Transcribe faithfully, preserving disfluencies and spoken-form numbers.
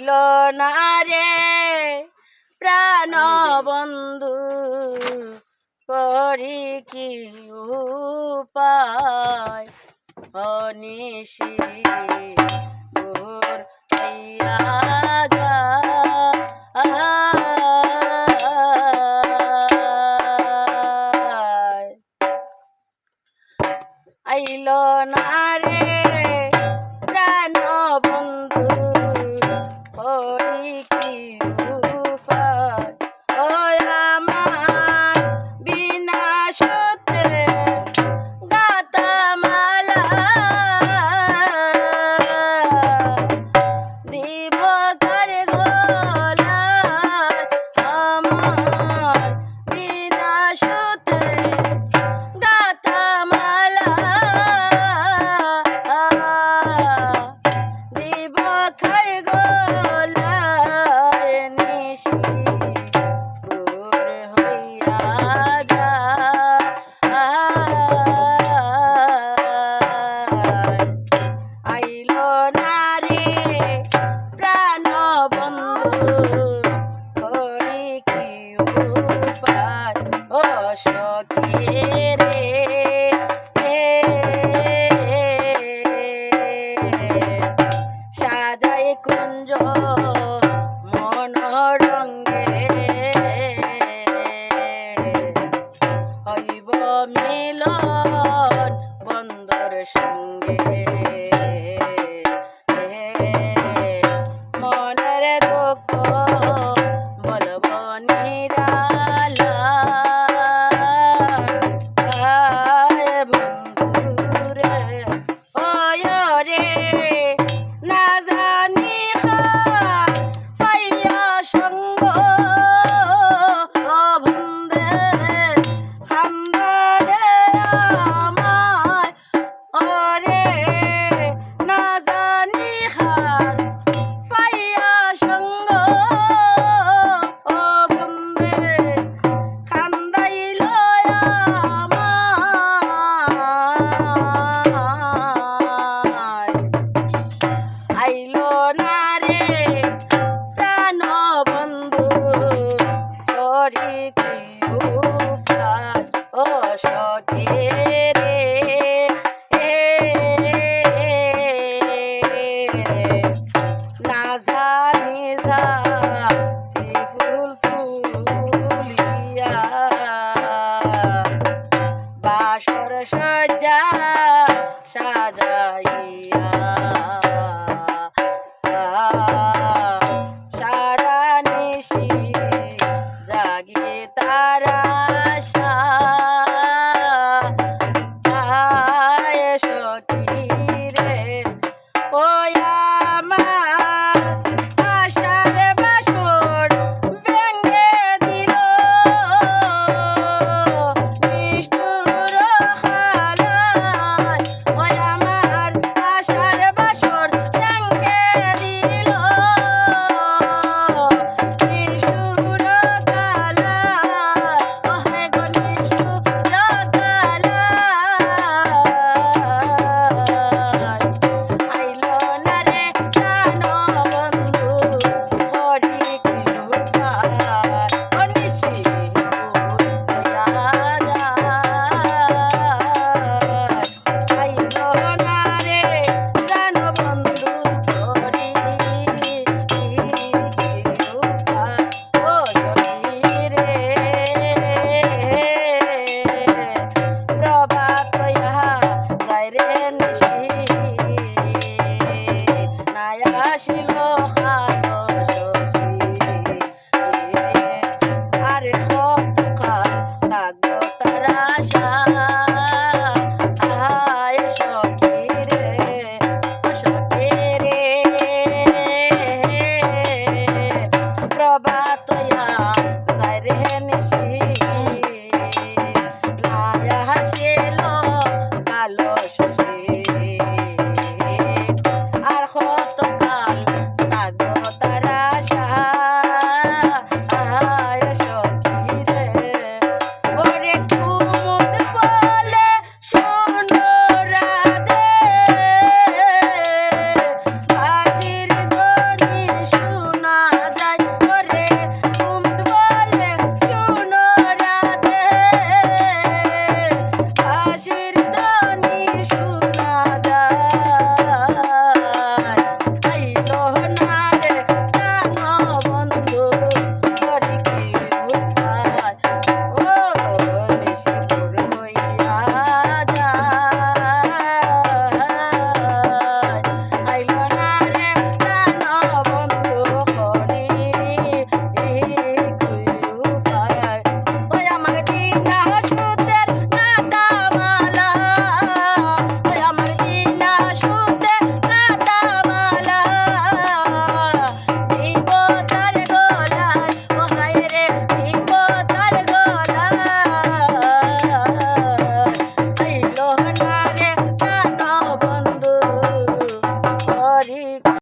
লো না রে প্রাণ বন্ধু, করি কি উপায়, অনিশি দূর হইয়া যায়। আইলো না রে প্রাণ বন্ধু, করি কি উপায়, ও আমার বিনা সুতে গাথা মালা। দিব কার গলায় আমার বিনা সুতে গাথা মালা। দিব কার গলায় নিশি দূর হইয়া যায়। আইলো না রে প্রাণ বন্ধু, করি কি উপায়, ও সখী রে। সাজাই কুঞ্জ মন রঙ্গে, হইব মিলন বন্ধুর সঙ্গে। মনের দুঃখ বলব নিরালা। আয় বন্ধুরে, ওরে, না জানি কার পাইয়া সঙ্গ, ও বন্ধে, কান্দারে আমায়, ওরে, না জানি কার পাইয়া সঙ্গ, ও বন্ধে, কান্দাইল আমায়। আইলো না রে প্রাণ বন্ধু, করি কি উপায়, ও সখী রে। না জানি জাতি ফুল তুলিয়া বাসর সজ্জা সাজাইয়া সারা নিশি জাগি তার আশা। আয় সখী রে, ও আমার আশার বাসর ভেঙে দিল নিষ্ঠুর কালায়। ও আমার আশার বাসর ভেঙে দিল নিষ্ঠুর কালায়। ও হে গো নিষ্ঠুর কালায়। আইলো না রে প্রাণ বন্ধু, করি কি উপায়, ও নিশি হইয়া যায়। আইলো না রে প্রাণ বন্ধু, করি কি উপায়, ও সখী রে। প্রভাত হইয়া যায় রে নিশি, নাই আসিল কাল